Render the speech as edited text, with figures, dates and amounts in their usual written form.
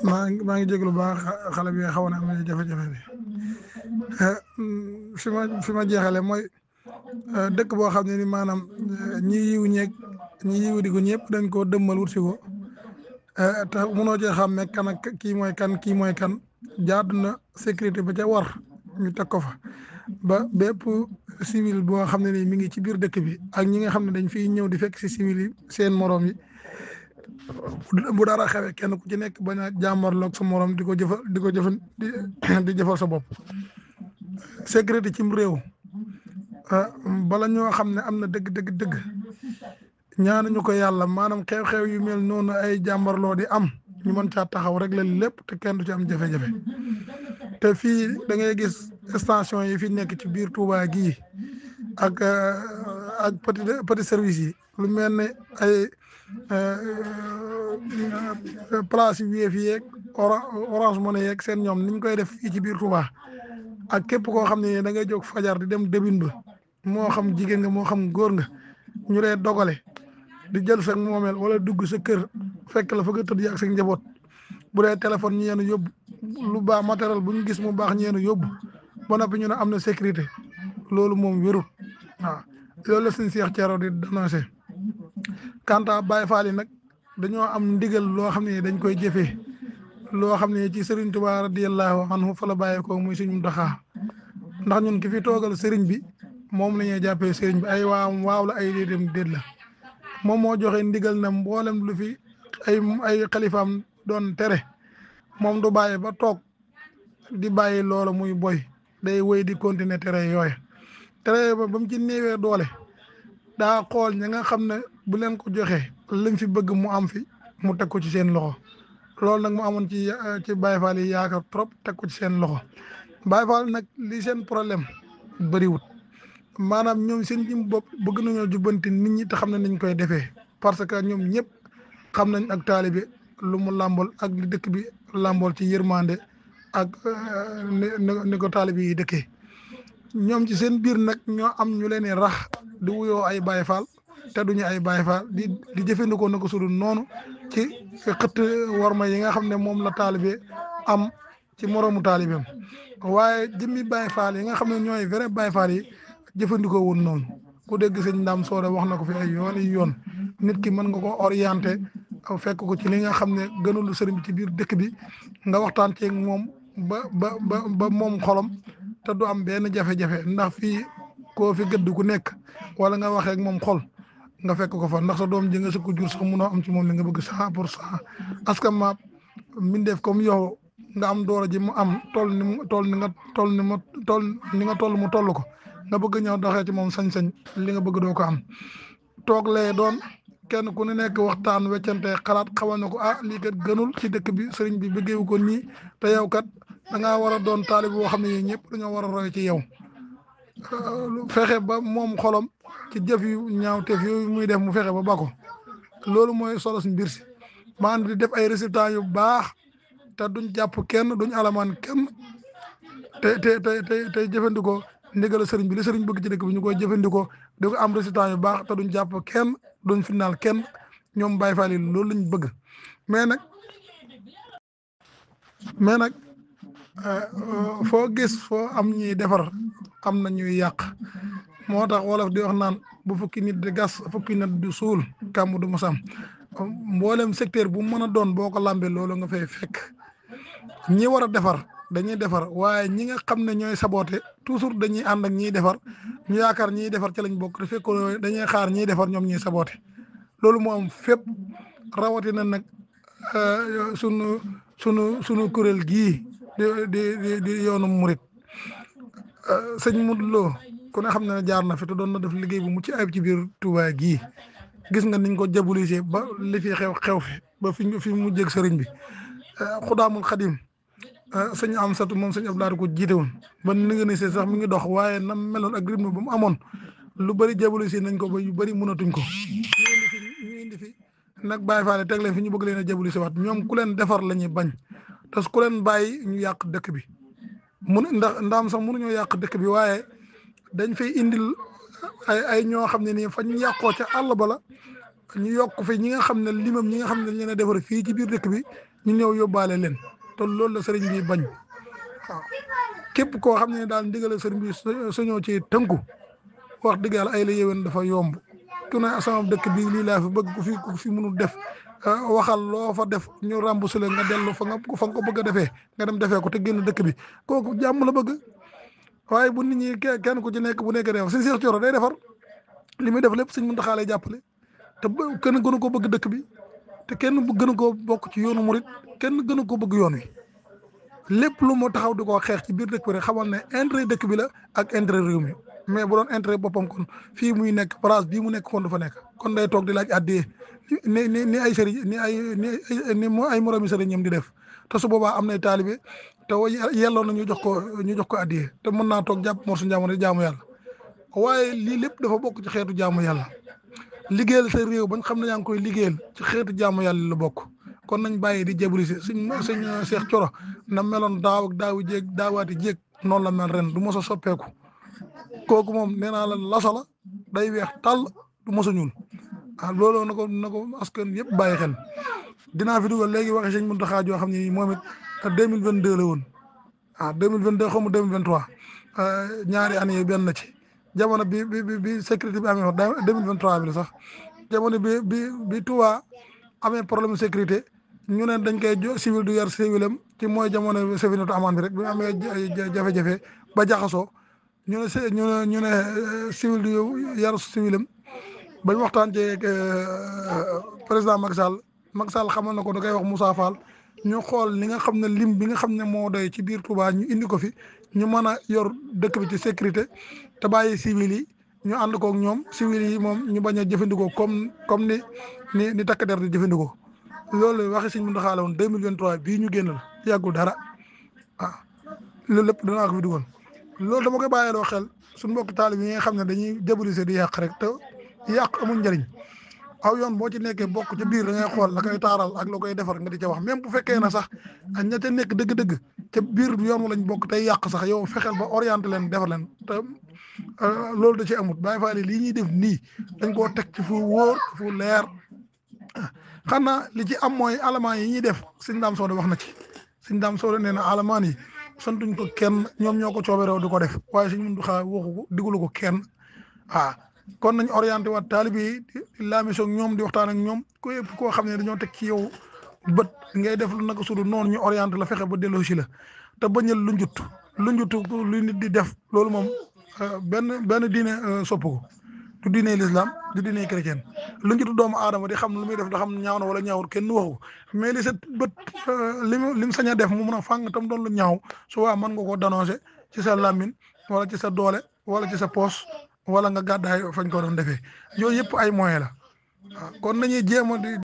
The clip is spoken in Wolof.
maa ngi jéglu baax xale bi xaw na am na jafe-jafe bi fi ma jeexale mooy dëkk boo xam ne ni maanaam ñi yiw ñeeg ñi yiw di ko ñëpp dañ koo dëmmal wut si ko te mënoo cee xam ne kan ak kii mooy kan kii mooy kan jaadu na sécurité ba ca war ñu teg ko fa ba bépp civil boo xam ne ni mi ngi ci biir dëkk bi ak ñi nga xam ne dañ fiy ñëw di fekk si civil yi seen morom yi bu dara xewee kenn ku ci nekk bañ a jàmmarloog sa morom di ko jëfal di jëfal sa bopp sécurité cim réew bala ñoo xam ne am na dëgg ñaanuñu ko yàlla maanaam xew-xew yu mel noonu ay jàmbarloo di am ñu mën caa taxaw rek la lépp te kenn du ci am jafe-jafe te fii da ngay gis station yi fi nekk ci biir Touba gii ak petit service yi lu mel ne ay place yu Wave yeeg Orange Money yeeg seen ñoom niñ koy def fii ci biir Touba ak képp koo xam ne da ngay jóg fajar di dem débin ba moo xam jigéen nga moo xam góor nga ñu lay dogale di jël sa moomeel wala dugg sa kër fekk la fa nga tëdd ak sa njaboot bu dee téléphone ñu yeenu yóbbu lu baax matériel bu ñu gis mu baax ñu yeenu yóbbu ba noppi ñu ne am na sécurité loolu moom wérul waaw loolu la suñ Cheikh Thioro di dénoncé quant à Baye Fall yi nag dañoo am ndigal loo xam ne dañ koy jëfee loo xam ne ci Serigne Touba radiyallahu anhu fa la bàyyeekoo muy suñu doxaa ndax ñun ki fi toogal Serigne bi moom la ñuy jàppee Serigne bi ay waawam waaw la ay déedéem déet la moom moo joxe ndigal na mboolem lu fi ay xalifaam doon tere moom du bàyyi ba toog di bàyyi loola muy boy day wéy di continuer tere yooya tere ba mu ci néewee doole daa xool ña nga xam ne bu leen ko joxee liñ fi bëgg mu am fi mu teg ko ci seen loxo loolu nag mu amoon ci Baye Fall yi yaakaar trop teg ko ci seen loxo Baye Fall nag li seen problème bëriwut maanaam ñoom seen jëm bopp bëgg nañoo jubbanti nit ñi te xam ne niñ koy defee parce que ñoom ñëpp xam nañ ak taalibe lu mu làmbool ak li dëkk bi làmbool ci yërmande ak ni ko taalibe yi dëkkee ñoom ci seen biir nag ñoo am ñu leen rax di wuyoo ay Baye Fall te duñu ay Baye Fall di jëfandikoo na ko sudul noonu ci xëtt warma yi nga xam ne moom la taalibe am ci moroomu taalibeem waaye jëmmi Baye Fall yi nga xam ne ñooy vrai Baye Fall yi jëfandikoo woon noonu ku dégg sëñ Ndam Soda wax na ko fi ay yoon nit ki mën nga ko orienté fekk ko ci li nga xam ne gënul sëriñ bi ci biir dëkk bi nga waxtaan ceeg moom ba moom xolam te du am benn jafe-jafe ndax fii koo fi gëdd ku nekk wala nga waxee ak moom xol nga fekk ko fa ndax sa doom ji nga sukk jur sax munoo am ci moom li nga bëgg 100% askan ma mbindeef comme yow nga am doole ji mu am toll ni mu toll ko nga bëgg ñëw doxee ci moom sañ-sañ li nga bëgg doo ko am toog lee doon kenn ku ne nekk waxtaan weccante xalaat xamal na ko lii kat gënul ci dëkk bi sëriñ bi bëggeewu ko nii te yow kat da ngaa war a doon taalib boo xam ne yii ñëpp dañoo war a roy ci yow fexe ba moom xolam ci jëf yu ñaawteef yooyu muy def mu fexe ba bako loolu mooy solo si mbir si maanaam di def ay résultats yu baax te duñ jàpp kenn duñ alamaan kenn te jëfandikoo ndigal sëriñ bi li sëriñ bëgg ci dëkk bi ñu koy jëfandikoo di ko am résultat yu baax te duñ jàpp kenn duñ final kenn ñoom Baye Fall yi loolu lañ bëgg mais nag foo gis foo am ñuy defar am na ñuy yàq moo tax wolof di wax naan bu fukki nit di gas fukki nit di suul kàmm du mosam mboolem secteur bu mën a doon boo ko lambee loolu nga fay fekk ñi war a defar dañuy defar waaye ñi nga xam ne ñooy saboote toujours dañuy ànd ak ñiy defar ñu yaakaar ñiy defar ci lañ bokk te fekk dañuy xaar ñiy defar ñoom ñuy saboote loolu moo am fépp rawatina nag sunu kuréel gii di yoonu murit sëñ Modou Lo ku ne xam ne jaar na fi te doon na def liggéey bu mucc ayib ci biir Touba gii gis nga niñ ko jabulisé ba li fi xew fi ba fi mu jég sëriñ bi Xudaamul Xadim sëñ Amsatu moom sëñ Abdoulaye ko jiite woon ba ni nga ne sax mi ngi dox waaye nam meloon ak rythme ba mu amoon lu bëri jabulisé nañ ko ba yu bëri mënatuñ ko ñu indi fi nag Baye Fall teg leen fi ñu bëgg leen a jabulisé waat ñoom ku leen defar la ñuy bañ te ku leen bàyyi ñu yàq dëkk bi ndaam sax mënuñoo yàq dëkk bi waaye dañ fay indil ay ñoo xam ne nii fa ñu yàqoo ca àll ba la ñu yokk fi ñi nga xam ne limam ñi nga xam ne dañ leen a defar fii ci biir dëkk bi ñu ñëw yóbbaale leen te loolu la sëriñ bi bañ waaw képp koo xam ne daal ndigal sëriñ bi suñoo ci tënku wax dëgg yàlla ay la yéwén dafa yomb ku ne sama dëkk bi lii laa fi bëgg ku fi mënul def waxal loo fa def ñu remboursé la nga dellu fa nga ko bëgg a defee nga dem defee ko te génn dëkk bi kooku jàmm la bëgg waaye bu nit ñi kenn ku ci nekk bu nekk def si Cheikh Thioro day defar li muy def lépp Sëñ Muntaxa lay jàppale te kenn gënu ko bëgg dëkk bi te kenn gënu koo bokk ci yoonu murit kenn gënu ko bëgg yoon wi lépp lu mu taxaw di ko xeex ci biir dëkk bi rek xamal ne intérêt dëkk bi la ak intérêt réew mi mais bu doon intérêt boppam kon fii muy nekk place bii mu nekk kon du fa nekk kon day toog di laaj addiyee ni ay sëriñ ni ay moromi sëriñ ñoom di def te su boobaa am nay taalibe te yelloon na ñu jox ko addiyee te mën naa toog jàpp morsu njaamu di jaamu yàlla waaye lii lépp dafa bokk ci xeetu jaamu yàlla liggéeyal sa réew bañ xam ne yaa ngi koy liggéeyal ci xeetu jaamu yàlla la bokk kon nañ bàyyi di jabulise sëñ Cheikh Thioro na meloon daaw ak daawu jéeg daawaati jéeg noonu la mel ren du mos a soppeeku kooku moom nee naa la laso la day weex tàll du mos a ñuul loolu na ko askan yëpp bàyyi xel dinaa fi dugal léegi waxi sëñ Muntaxa joo xam ne moom it 2022 la woon 2022 xaw ma 2023 ñaari année yi benn na ci jamono bi sécurité bi amee 2023 bi la sax jamono bi Touba amee problème sécurité ñu ne dañ koy civil du yar civilam ci mooy jamono Safinatoul Amaan bi rek bi amee jafe-jafe ba jaxasoo ñu ne civil du yar civilam bañ waxtaan ci président Macky Sall xamal na ko da koy wax Moussa Fall ñu xool li nga xam ne lim bi nga xam ne moo doy ci biir Touba ñu indi ko fi ñu mën a yor dëkk bi ci sécurité te bàyyi civil yi ñu ànd koog ñoom civil yi moom ñu bañ a jëfandikoo comme ni takk der di jëfandikoo loolu waxi Sëñ Muntaxa la woon 2023 bii ñu génnal yàggul dara loolu lépp danaa ko fi dugal loolu dama koy bàyyiloo xel suñu mbokk taalib yi nga xam ne dañuy jabulise di yàq rek te yàq amul njëriñ aw yoon boo ci nekkee bokk ci biir da ngay xool la koy taaral ak la koy defar nga di ca wax même bu fekkee na sax ña ca nekk dëgg-dëgg ca biir yoon lañ bokk tey yàq sax yow fexeel ba orienté leen defar leen te loolu da ci amut Baay Faal lii ñuy def nii dañ koo teg ci fu wóor fu leer xanaa li ci am mooy alamaan yi ñuy def Sëñ Daam Sooda wax na ci Sëñ Daam Sooda nee na alamaan yi santuñ ko kenn ñoom ñoo ko cooberew di ko def waaye Sëñ Muntaxa waxu ko digulu ko kenn kon nañ orienté waat taalibe yi di laamisoo ak ñoom di waxtaan ak ñoom ko yëpp koo xam ne dañoo teg ci yow bët ngay def lu naka sudu noonu ñu orienté la fexe ba delloo si la te bañal lu njut lu nit di def loolu moom benn diine sopp ko du diine l'islam du diine chrétien lu njutu doomu aadama di xam lu muy def da xam ñaaw na wala ñaawul kenn waxu mais li sa bët lim sañ a def mu mun a fàng tam doon lu ñaaw su waa mën nga ko dénoncer ci sa làmmiñ wala ci sa doole wala ci sa poos wala nga gàddaay fañ ko doon defee yooyu yëpp ay moyen la kon nañuy jéem a di